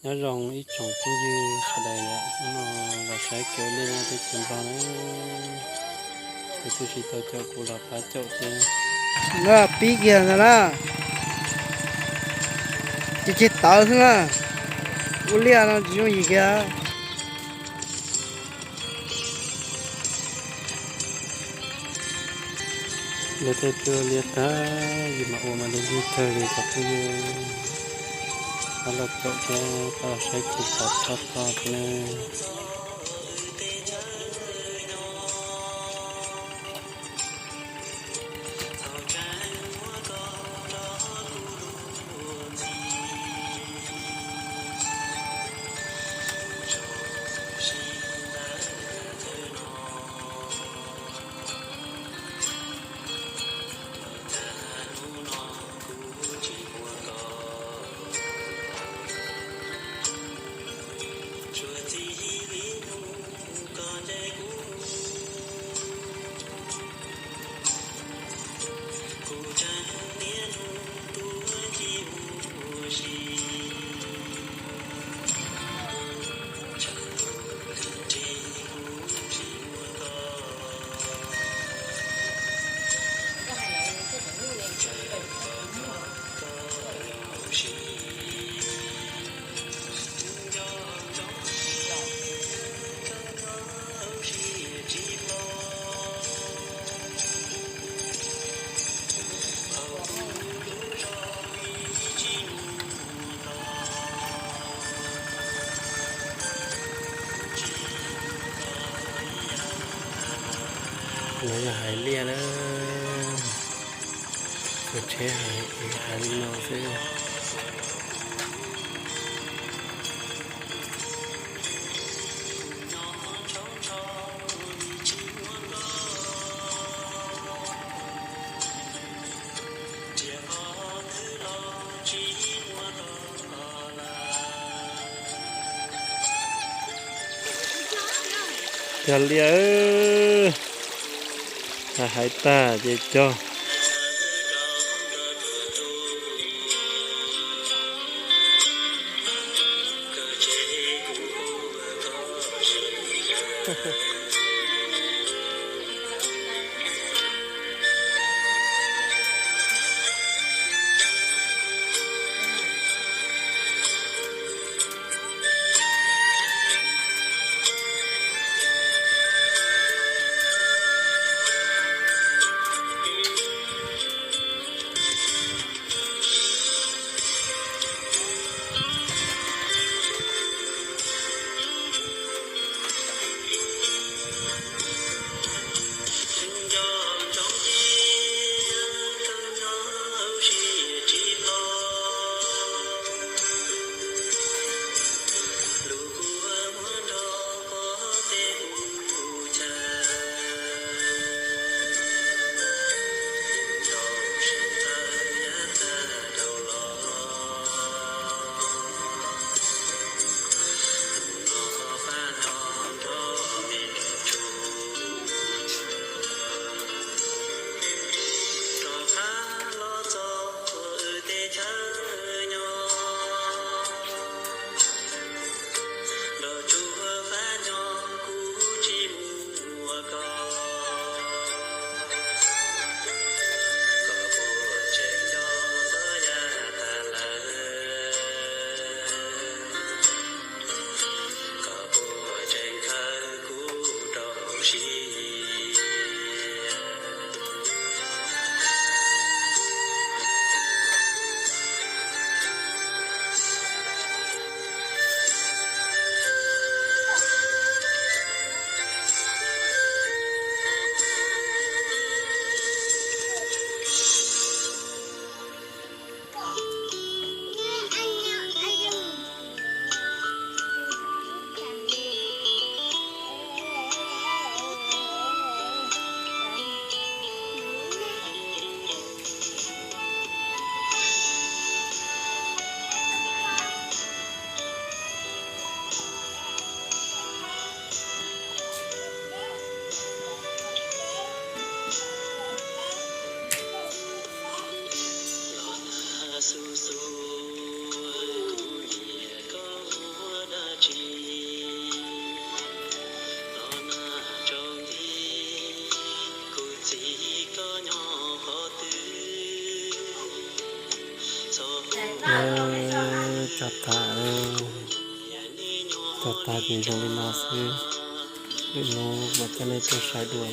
Nyob zoo ib tsoom phooj ywg sawv daws, hnub no los saib kev ua liaj nyob teb chaws Nplog na. Tus twg tsis tau caum kuv los pab caum thiab. No pib kiag ntag na. Ces tseg tawv xwb na. Ua liaj no tsis yooj yim kiag. Lawv tej tuaj liaj tag, yus mas ua mas lig lig kawg li cov phooj ywg. Pab los caum thiab pab los saib kuv pov toj toj thiab na. No yog hais liaj na, khaws tsheb hais li no xwb. Cog liaj, hais tag ces cog. Tso tag, tso tag ces zoo li no xwb. Lwm hnub mam coj nej tuaj saib dua.